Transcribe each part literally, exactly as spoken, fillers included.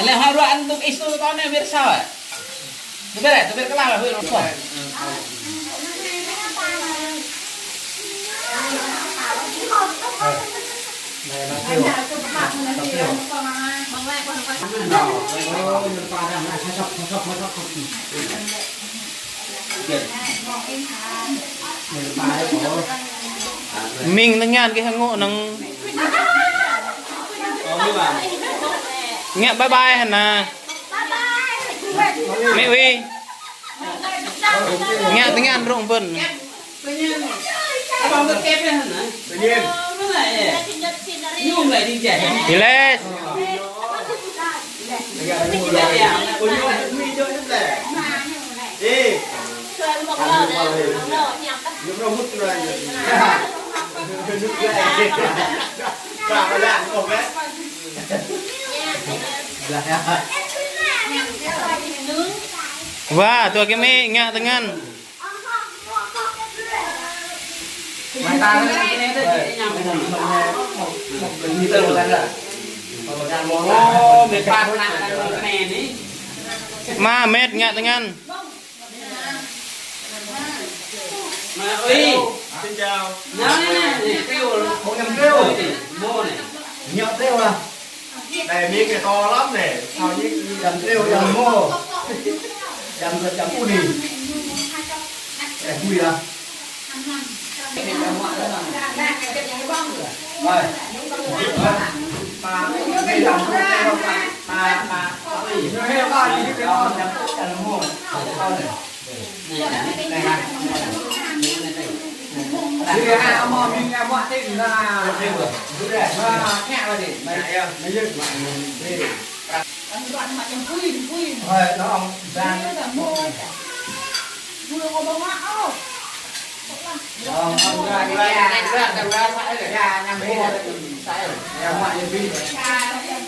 Ele hơruă anŭn tŭk isu tơnă wir sawa. Tơbir, tơbir kơlah lah wir. Ming tơngan kơ hăng ngŏ nang. Ngă bye bye hă na. Mẹ ơi. Ngă tơngan rŏng bơ̆n. Iles. Wa, tui kơ mĕ ngă tơngan. Mă mĕt ngă tơngan. Xin chào. Ngă tơngan. Đây miếng này to lắm này. Sao chứ? Dăm triu, dăm mô. Dăm, dăm uni. Ê, vui hả? Rồi. Ba, ba, ba, ba, ba, ba. Dăm mô.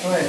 Ơi.